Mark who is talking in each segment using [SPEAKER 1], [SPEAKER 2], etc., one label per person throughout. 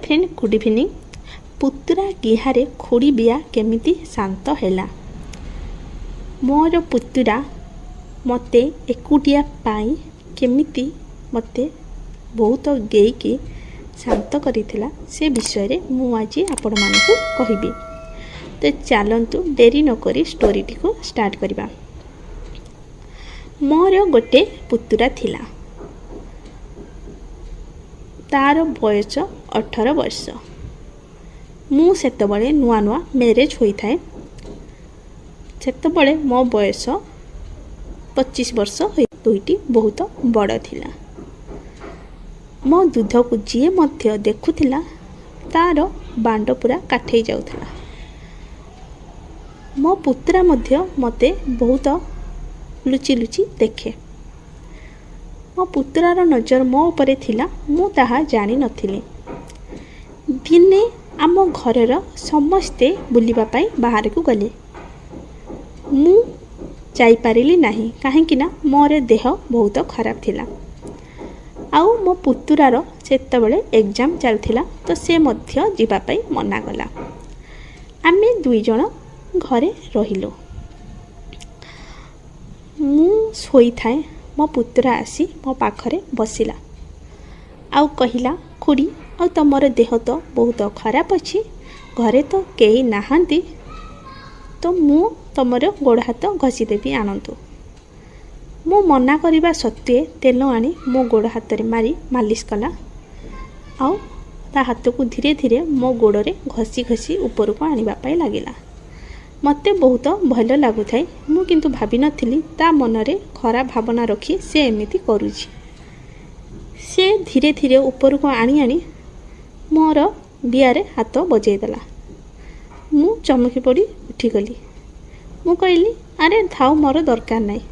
[SPEAKER 1] Friend, good evening. ପୁତୁରା ଗିହାରେ ଖୁଡ଼ି ବିଆ କେମିତି ଶାନ୍ତ ହେଲା? ମୋର ପୁତୁରା ମୋତେ ଏକୁଟିଆ ପାଇଁ କେମିତି ମୋତେ ବହୁତ ଗେଇକି ଶାନ୍ତ କରିଥିଲା, ସେ ବିଷୟରେ ମୁଁ ଆଜି ଆପଣମାନଙ୍କୁ କହିବି। ତ ଚାଲନ୍ତୁ, ଡେରି ନକରି ଷ୍ଟୋରିଟିକୁ ଷ୍ଟାର୍ଟ କରିବା। ମୋର ଗୋଟେ ପୁତୁରା ଥିଲା, ତାର ବୟସ 18 ବର୍ଷ। ମୁଁ ସେତେବେଳେ ନୂଆ ନୂଆ ମ୍ୟାରେଜ୍ ହୋଇଥାଏ। ସେତେବେଳେ ମୋ ବୟସ 25 ବର୍ଷ ହୋଇ ଦୁଇଟି ବହୁତ ବଡ଼ ଥିଲା। ମୋ ଦୁଧକୁ ଯିଏ ମଧ୍ୟ ଦେଖୁଥିଲା, ତାର ବାଣ୍ଡ ପୁରା କାଠେଇ ଯାଉଥିଲା। ମୋ ପୁତୁରା ମଧ୍ୟ ମୋତେ ବହୁତ ଲୁଚି ଲୁଚି ଦେଖେ। ମୋ ପୁତୁରାର ନଜର ମୋ ଉପରେ ଥିଲା, ମୁଁ ତାହା ଜାଣିନଥିଲି। ଦିନେ ଆମ ଘରର ସମସ୍ତେ ବୁଲିବା ପାଇଁ ବାହାରକୁ ଗଲେ। ମୁଁ ଯାଇପାରିଲି ନାହିଁ, କାହିଁକିନା ମୋର ଦେହ ବହୁତ ଖରାପ ଥିଲା ଆଉ ମୋ ପୁତୁରାର ସେତେବେଳେ ଏକ୍ଜାମ୍ ଚାଲିଥିଲା, ତ ସେ ମଧ୍ୟ ଯିବା ପାଇଁ ମନା କଲା। ଆମେ ଦୁଇ ଜଣ ଘରେ ରହିଲୁ। ମୁଁ ଶୋଇଥାଏ, ମୋ ପୁତୁରା ଆସି ମୋ ପାଖରେ ବସିଲା ଆଉ କହିଲା, ଖୁଡ଼ି, ଆଉ ତୁମର ଦେହ ତ ବହୁତ ଖରାପ ଅଛି, ଘରେ ତ କେହି ନାହାନ୍ତି, ତ ମୁଁ ତୁମର ଗୋଡ଼ ହାତ ଘଷିଦେବି, ଆଣନ୍ତୁ। ମୁଁ ମନା କରିବା ସତ୍ତ୍ୱେ ତେଲ ଆଣି ମୋ ଗୋଡ଼ ହାତରେ ମାରି ମାଲିସ କଲା ଆଉ ତା ହାତକୁ ଧୀରେ ଧୀରେ ମୋ ଗୋଡ଼ରେ ଘଷି ଘଷି ଉପରକୁ ଆଣିବା ପାଇଁ ଲାଗିଲା। ମୋତେ ବହୁତ ଭଲ ଲାଗୁଥାଏ। ମୁଁ କିନ୍ତୁ ଭାବିନଥିଲି ତା ମନରେ ଖରାପ ଭାବନା ରଖି ସେ ଏମିତି କରୁଛି। ସେ ଧୀରେ ଧୀରେ ଉପରକୁ ଆଣି ଆଣି ମୋର ବିଆରେ ହାତ ବଜେଇଦେଲା। ମୁଁ ଚମକି ପଡ଼ି ଉଠିଗଲି। ମୁଁ କହିଲି, ଆରେ ଥାଉ, ମୋର ଦରକାର ନାହିଁ।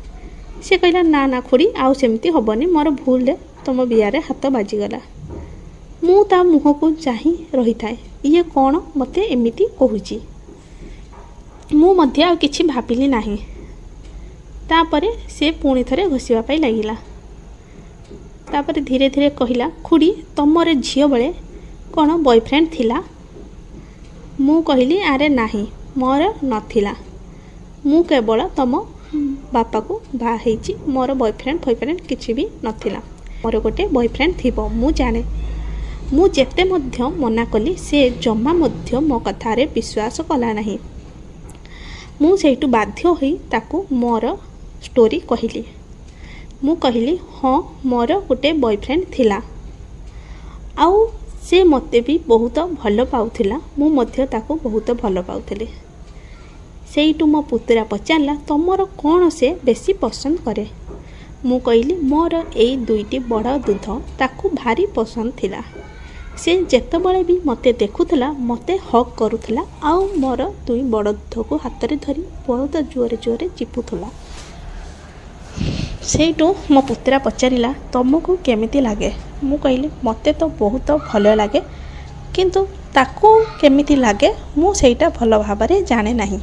[SPEAKER 1] ସେ କହିଲା, ନା ନା ଖୁଡ଼ି, ଆଉ ସେମିତି ହେବନି, ମୋର ଭୁଲରେ ତୁମ ବିଆରେ ହାତ ବାଜିଗଲା। ମୁଁ ତା ମୁହଁକୁ ଚାହିଁ ରହିଥାଏ, ଇଏ କ'ଣ ମୋତେ ଏମିତି କହୁଛି? ମୁଁ ମଧ୍ୟ ଆଉ କିଛି ଭାବିଲି ନାହିଁ। ତାପରେ ସେ ପୁଣି ଥରେ ଘଷିବା ପାଇଁ ଲାଗିଲା। ତାପରେ ଧୀରେ ଧୀରେ କହିଲା, ଖୁଡ଼ି, ତୁମର ଝିଅ ବେଳେ କ'ଣ ବୟଫ୍ରେଣ୍ଡ ଥିଲା? ମୁଁ କହିଲି, ଆରେ ନାହିଁ, ମୋର ନଥିଲା। ମୁଁ କେବଳ ତୁମ ବାପାକୁ ବାହା ହେଇଛି, ମୋର ବୟଫ୍ରେଣ୍ଡ ଫୟଫ୍ରେଣ୍ଡ କିଛି ବି ନଥିଲା। ମୋର ଗୋଟେ ବୟଫ୍ରେଣ୍ଡ ଥିବ, ମୁଁ ଜାଣେ। ମୁଁ ଯେତେ ମଧ୍ୟ ମନା କଲି, ସେ ଜମା ମଧ୍ୟ ମୋ କଥାରେ ବିଶ୍ୱାସ କଲା ନାହିଁ। ମୁଁ ସେଇଠୁ ବାଧ୍ୟ ହୋଇ ତାକୁ ମୋର ଷ୍ଟୋରି କହିଲି। ମୁଁ କହିଲି, ହଁ, ମୋର ଗୋଟେ ବୟଫ୍ରେଣ୍ଡ ଥିଲା ଆଉ ସେ ମୋତେ ବି ବହୁତ ଭଲ ପାଉଥିଲା, ମୁଁ ମଧ୍ୟ ତାକୁ ବହୁତ ଭଲ ପାଉଥିଲି। ସେଇଠୁ ମୋ ପୁତୁରା ପଚାରିଲା, ତୁମର କ'ଣ ସେ ବେଶୀ ପସନ୍ଦ କରେ? ମୁଁ କହିଲି, ମୋର ଏଇ ଦୁଇଟି ବଡ଼ ଦୁଧ ତାକୁ ଭାରି ପସନ୍ଦ ଥିଲା। ସେ ଯେତେବେଳେ ବି ମୋତେ ଦେଖୁଥିଲା, ମୋତେ ହଗ୍ କରୁଥିଲା ଆଉ ମୋର ଦୁଇ ବଡ଼ ଦୁଧକୁ ହାତରେ ଧରି ବହୁତ ଜୋରେ ଜୋରେ ଚିପୁଥିଲା। ସେଇଠୁ ମୋ ପୁତୁରା ପଚାରିଲା, ତୁମକୁ କେମିତି ଲାଗେ? ମୁଁ କହିଲି, ମୋତେ ତ ବହୁତ ଭଲ ଲାଗେ, କିନ୍ତୁ ତାକୁ କେମିତି ଲାଗେ ମୁଁ ସେଇଟା ଭଲ ଭାବରେ ଜାଣେ ନାହିଁ।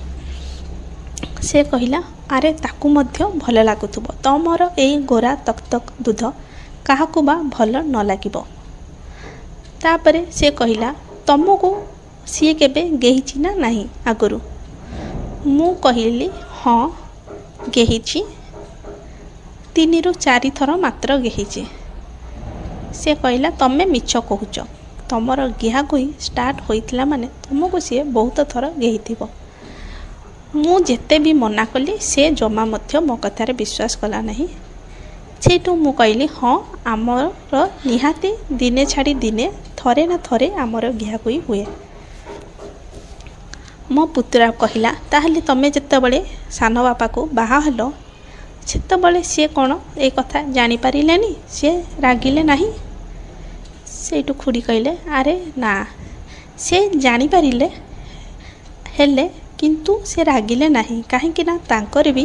[SPEAKER 1] ସେ କହିଲା, ଆରେ ତାକୁ ମଧ୍ୟ ଭଲ ଲାଗୁଥିବ, ତମର ଏଇ ଗୋରା ତକ୍ ତକ୍ ଦୁଧ କାହାକୁ ବା ଭଲ ନ ଲାଗିବ? ତାପରେ ସେ କହିଲା, ତମକୁ ସିଏ କେବେ ଗେହିଛି ନା ନାହିଁ ଆଗରୁ? ମୁଁ କହିଲି, ହଁ ଗେହିଛି, 3ରୁ 4 ଥର ମାତ୍ର ଗେହିଛି। ସେ କହିଲା, ତମେ ମିଛ କହୁଛ, ତମର ଗିହାଗୁହି ଷ୍ଟାର୍ଟ ହୋଇଥିଲା ମାନେ ତମକୁ ସିଏ ବହୁତ ଥର ଗେହିଥିବ। ମୁଁ ଯେତେ ବି ମନା କଲି, ସେ ଜମା ମଧ୍ୟ ମୋ କଥାରେ ବିଶ୍ୱାସ କଲା ନାହିଁ। ସେଇଠୁ ମୁଁ କହିଲି, ହଁ, ଆମର ନିହାତି ଦିନେ ଛାଡ଼ି ଦିନେ ଥରେ ନା ଥରେ ଆମର ଗିହାଗୁହି ହୁଏ। ମୋ ପୁତୁରା କହିଲା, ତାହେଲେ ତମେ ଯେତେବେଳେ ସାନ ବାପାକୁ ବାହା ହେଲ, ସେତେବେଳେ ସିଏ କ'ଣ ଏ କଥା ଜାଣିପାରିଲେନି? ସିଏ ରାଗିଲେ ନାହିଁ? ସେଇଠୁ ଖୁଡ଼ି କହିଲେ, ଆରେ ନା, ସେ ଜାଣିପାରିଲେ ହେଲେ କିନ୍ତୁ ସେ ରାଗିଲେ ନାହିଁ, କାହିଁକି ନା ତାଙ୍କର ବି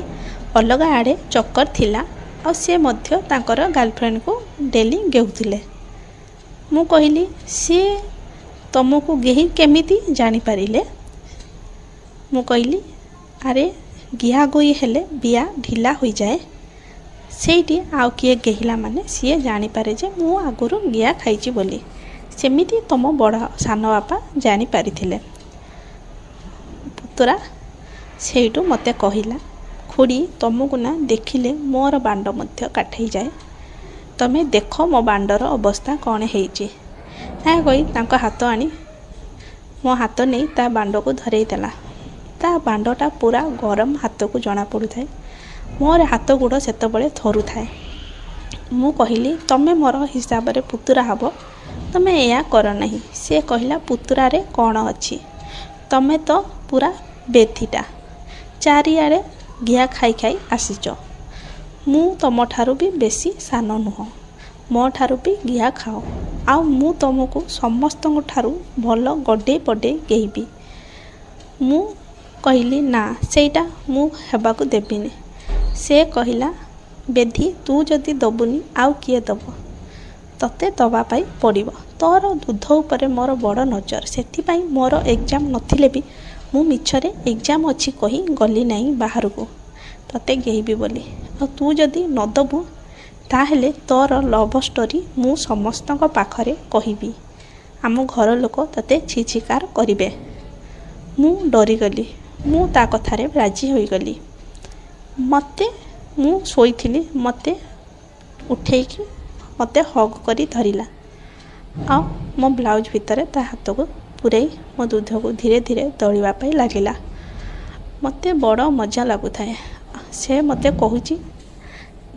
[SPEAKER 1] ଅଲଗା ଆଡ଼େ ଚକର ଥିଲା ଆଉ ସେ ମଧ୍ୟ ତାଙ୍କର ଗାର୍ଲଫ୍ରେଣ୍ଡକୁ ଡେଲି ଗେହୁଥିଲେ। ମୁଁ କହିଲି, ସିଏ ତୁମକୁ ଗେହି କେମିତି ଜାଣିପାରିଲେ? ମୁଁ କହିଲି, ଆରେ ଗିହାଗୁହି ହେଲେ ବିଆ ଢିଲା ହୋଇଯାଏ, ସେଇଠି ଆଉ କିଏ ଗେହିଲା ମାନେ ସିଏ ଜାଣିପାରେ ଯେ ମୁଁ ଆଗରୁ ଗିହା ଖାଇଛି ବୋଲି। ସେମିତି ତୁମ ବଡ଼ ସାନ ବାପା ଜାଣିପାରିଥିଲେ। ପୁତୁରା ସେଇଠୁ ମୋତେ କହିଲା, ଖୁଡ଼ି, ତୁମକୁ ନା ଦେଖିଲେ ମୋର ବାଣ୍ଡ ମଧ୍ୟ କାଠେଇଯାଏ। ତମେ ଦେଖ ମୋ ବାଣ୍ଡର ଅବସ୍ଥା କ'ଣ ହେଇଛି। ଏହା କହି ତାଙ୍କ ହାତ ଆଣି ମୋ ହାତ ନେଇ ତା ବାଣ୍ଡକୁ ଧରେଇ ଦେଲା। ତା ବାଣ୍ଡଟା ପୁରା ଗରମ ହାତକୁ ଜଣାପଡ଼ୁଥାଏ। ମୋର ହାତ ଗୋଡ଼ ସେତେବେଳେ ଥରୁଥାଏ। ମୁଁ କହିଲି, ତମେ ମୋର ହିସାବରେ ପୁତୁରା ହେବ, ତମେ ଏହା କର ନାହିଁ। ସେ କହିଲା, ପୁତୁରାରେ କ'ଣ ଅଛି, ତମେ ତ ପୁରା ବେଧିଟା, ଚାରିଆଡ଼େ ଘିଆ ଖାଇ ଖାଇ ଆସିଛ। ମୁଁ ତୁମଠାରୁ ବି ବେଶୀ ସାନ ନୁହଁ, ମୋ ଠାରୁ ବି ଘିଆ ଖାଅ, ଆଉ ମୁଁ ତୁମକୁ ସମସ୍ତଙ୍କ ଠାରୁ ଭଲ ଗଡ଼େଇ ପଡ଼େଇ ଗେହିବି। ମୁଁ କହିଲି, ନା, ସେଇଟା ମୁଁ ହେବାକୁ ଦେବିନି। ସେ କହିଲା, ବେଧି, ତୁ ଯଦି ଦେବୁନି ଆଉ କିଏ ଦେବ? ତୋତେ ଦେବା ପାଇଁ ପଡ଼ିବ। ତୋର ଦୁଧ ଉପରେ ମୋର ବଡ଼ ନଜର, ସେଥିପାଇଁ ମୋର ଏକ୍ଜାମ୍ ନଥିଲେ ବି ମୁଁ ମିଛରେ ଏକ୍ଜାମ୍ ଅଛି କହି ଗଲି ନାହିଁ ବାହାରକୁ, ତୋତେ ଗେହିବି ବୋଲି। ଆଉ ତୁ ଯଦି ନ ଦେବୁ ତାହେଲେ ତୋର ଲଭ୍ ଷ୍ଟୋରି ମୁଁ ସମସ୍ତଙ୍କ ପାଖରେ କହିବି, ଆମ ଘର ଲୋକ ତୋତେ ଛି ଛିକାର କରିବେ। ମୁଁ ଡରିଗଲି। ମୁଁ ତା କଥାରେ ରାଜି ହୋଇଗଲି। ମୋତେ ମୁଁ ଶୋଇଥିଲି, ମୋତେ ଉଠେଇକି ମୋତେ ହଗ୍ କରି ଧରିଲା, ଆଉ ମୋ ବ୍ଲାଉଜ୍ ଭିତରେ ତା ହାତକୁ ପୂରେଇ ମୋ ଦୁଧକୁ ଧୀରେ ଧୀରେ ଦଳିବା ପାଇଁ ଲାଗିଲା। ମୋତେ ବଡ଼ ମଜା ଲାଗୁଥାଏ। ସେ ମୋତେ କହୁଛି,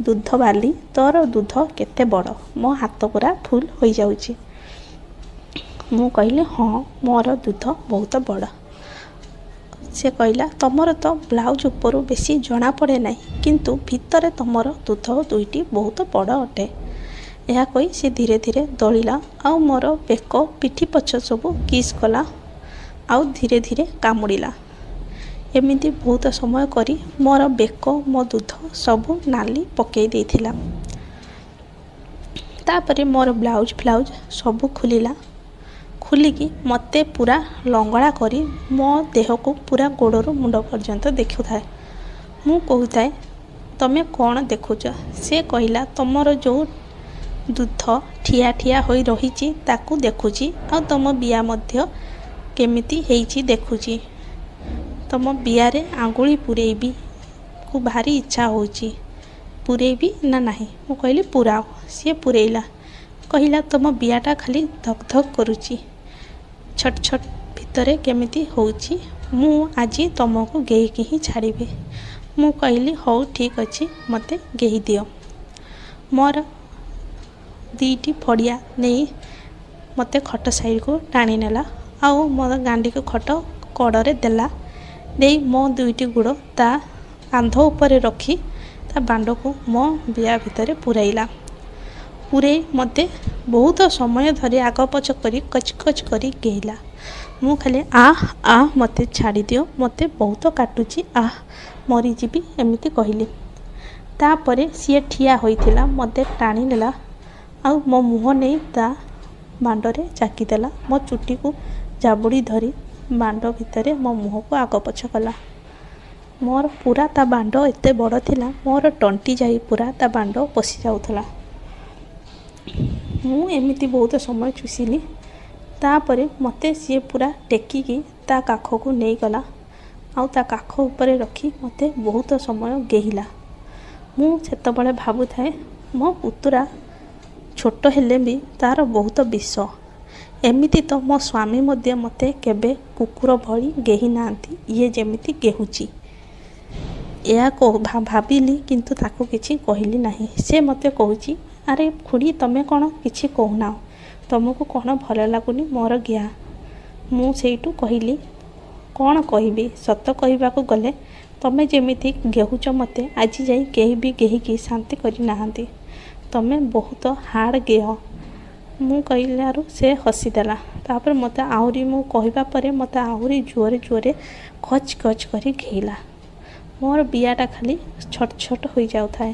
[SPEAKER 1] ଦୁଧ ବାଲି, ତୋର ଦୁଧ କେତେ ବଡ଼, ମୋ ହାତ ପୁରା ଫୁଲ୍ ହୋଇଯାଉଛି। ମୁଁ କହିଲି, ହଁ, ମୋର ଦୁଧ ବହୁତ ବଡ଼। ସେ କହିଲା, ତୁମର ତ ବ୍ଲାଉଜ୍ ଉପରୁ ବେଶୀ ଜଣାପଡ଼େ ନାହିଁ, କିନ୍ତୁ ଭିତରେ ତୁମର ଦୁଧ ଦୁଇଟି ବହୁତ ବଡ଼ ଅଟେ। ଏହା କହି ସେ ଧୀରେ ଧୀରେ ଦଳିଲା ଆଉ ମୋର ବେକ, ପିଠି ପଛ ସବୁ କିସ୍ କଲା ଆଉ ଧୀରେ ଧୀରେ କାମୁଡ଼ିଲା। ଏମିତି ବହୁତ ସମୟ କରି ମୋର ବେକ, ମୋ ଦୁଧ ସବୁ ନାଲି ପକାଇ ଦେଇଥିଲା। ତାପରେ ମୋର ବ୍ଲାଉଜ୍ ଫ୍ଲାଉଜ୍ ସବୁ ଖୋଲିଲା। ଖୋଲିକି ମୋତେ ପୁରା ଲଙ୍ଗଳା କରି ମୋ ଦେହକୁ ପୁରା ଗୋଡ଼ରୁ ମୁଣ୍ଡ ପର୍ଯ୍ୟନ୍ତ ଦେଖୁଥାଏ। ମୁଁ କହୁଥାଏ, ତମେ କ'ଣ ଦେଖୁଛ? ସେ କହିଲା, ତୁମର ଯେଉଁ ଦୁଧ ଠିଆ ଠିଆ ହୋଇ ରହିଛି ତାକୁ ଦେଖୁଛି, ଆଉ ତୁମ ବିଆ ମଧ୍ୟ କେମିତି ହେଇଛି ଦେଖୁଛି। ତୁମ ବିଆରେ ଆଙ୍ଗୁଳି ପୂରେଇବି କୁ ଭାରି ଇଚ୍ଛା ହେଉଛି, ପୂରେଇବି ନା ନାହିଁ? ମୁଁ କହିଲି, ପୂରାଅ। ସିଏ ପୂରେଇଲା। କହିଲା, ତୁମ ବିଆଟା ଖାଲି ଧକ୍ ଧକ୍ କରୁଛି, ଛଟ ଛଟ ଭିତରେ କେମିତି ହେଉଛି। ମୁଁ ଆଜି ତୁମକୁ ଗେହିକି ହିଁ ଛାଡ଼ିବି। ମୁଁ କହିଲି, ହଉ ଠିକ୍ ଅଛି, ମୋତେ ଗେହି ଦିଅ। ମୋର 2ଟି ଫଡ଼ିଆ ନେଇ ମୋତେ ଖଟ ସାଇଡ଼କୁ ଟାଣିନେଲା ଆଉ ମୋର ଗାଣ୍ଡିକୁ ଖଟ କଡ଼ରେ ଦେଲା। ଦେଇ ମୋ 2ଟି ଗୋଡ଼ ତା କାନ୍ଧ ଉପରେ ରଖି ତା ବାଣ୍ଡକୁ ମୋ ବିଆ ଭିତରେ ପୂରାଇଲା। ପୂରେଇ ମୋତେ ବହୁତ ସମୟ ଧରି ଆଗ ପଛ କରି କଚ୍ କଚ୍ କରି ଗେହିଲା। ମୁଁ ଖାଲି ଆଃ ଆଃ, ମୋତେ ଛାଡ଼ିଦିଅ, ମୋତେ ବହୁତ କାଟୁଛି, ଆଃ ମରିଯିବି, ଏମିତି କହିଲି। ତାପରେ ସିଏ ଠିଆ ହୋଇଥିଲା, ମୋତେ ଟାଣିନେଲା ଆଉ ମୋ ମୁହଁ ନେଇ ତା ବାଣ୍ଡରେ ଜାକିଦେଲା। ମୋ ଚୁଟିକୁ ଜାବୁଡ଼ି ଧରି ବାଣ୍ଡ ଭିତରେ ମୋ ମୁହଁକୁ ଆଗ ପଛ କଲା। ମୋର ପୁରା ତା ବାଣ୍ଡ ଏତେ ବଡ଼ ଥିଲା, ମୋର ତଣ୍ଟି ଯାଇ ପୁରା ତା ବାଣ୍ଡ ପଶି ଯାଉଥିଲା। ମୁଁ ଏମିତି ବହୁତ ସମୟ ଚୁଷିଲି। ତାପରେ ମୋତେ ସିଏ ପୁରା ଟେକିକି ତା କାଖକୁ ନେଇଗଲା ଆଉ ତା କାଖ ଉପରେ ରଖି ମୋତେ ବହୁତ ସମୟ ଗେହିଲା। ମୁଁ ସେତେବେଳେ ଭାବୁଥାଏ, ମୋ ପୁତୁରା ଛୋଟ ହେଲେ ବି ତା'ର ବହୁତ ବିଷ। ଏମିତି ତ ମୋ ସ୍ୱାମୀ ମଧ୍ୟ ମୋତେ କେବେ କୁକୁର ଭଳି ଗେହି ନାହାନ୍ତି, ଇଏ ଯେମିତି ଗେହୁଛି। ଏହା ଭାବିଲି, କିନ୍ତୁ ତାକୁ କିଛି କହିଲି ନାହିଁ। ସେ ମୋତେ କହୁଛି, ଆରେ ଖୁଡ଼ି, ତମେ କ'ଣ କିଛି କହୁନାହ? ତୁମକୁ କ'ଣ ଭଲ ଲାଗୁନି ମୋର ଗିହା? ମୁଁ ସେଇଠୁ କହିଲି, କ'ଣ କହିବି? ସତ କହିବାକୁ ଗଲେ ତମେ ଯେମିତି ଗେହୁଛ ମୋତେ ଆଜି ଯାଇ କେହି ବି ଗେହିକି ଶାନ୍ତି କରିନାହାନ୍ତି। ତମେ ବହୁତ ହାର୍ଡ଼ ଗେହ। ମୁଁ କହିଲାରୁ ସେ ହସିଦେଲା। ତାପରେ ମୋତେ ଆହୁରି, ମୁଁ କହିବା ପରେ ମୋତେ ଆହୁରି ଜୋରେ ଜୋରେ ଖଚ୍ ଖଚ୍ କରି ଗେହିଲା। ମୋର ବିଆଟା ଖାଲି ଛଟ ଛଟ ହୋଇଯାଉଥାଏ।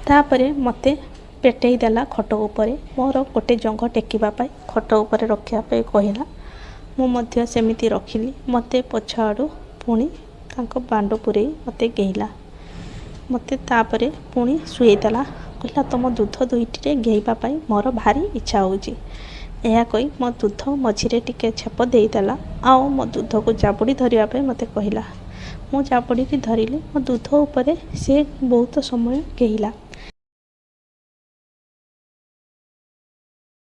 [SPEAKER 1] ତାପରେ ମୋତେ ପେଟେଇ ଦେଲା ଖଟ ଉପରେ। ମୋର ଗୋଟେ ଜଙ୍ଘ ଟେକିବା ପାଇଁ ଖଟ ଉପରେ ରଖିବା ପାଇଁ କହିଲା। ମୁଁ ମଧ୍ୟ ସେମିତି ରଖିଲି। ମୋତେ ପଛ ଆଡ଼ୁ ପୁଣି ତାଙ୍କ ବାଣ୍ଡ ପୂରେଇ ମୋତେ ଗେହିଲା। ମୋତେ ତାପରେ ପୁଣି ଶୁଏଇ ଦେଲା। କହିଲା, ତୁମ ଦୁଧ ଦୁଇଟିରେ ଗେହିବା ପାଇଁ ମୋର ଭାରି ଇଚ୍ଛା ହେଉଛି। ଏହା କହି ମୋ ଦୁଧ ମଝିରେ ଟିକେ ଛେପ ଦେଇଦେଲା ଆଉ ମୋ ଦୁଧକୁ ଜାବୁଡ଼ି ଧରିବା ପାଇଁ ମୋତେ କହିଲା। ମୁଁ ଜାବୁଡ଼ିକି ଧରିଲି। ମୋ ଦୁଧ ଉପରେ ସେ ବହୁତ ସମୟ ଗେହିଲା।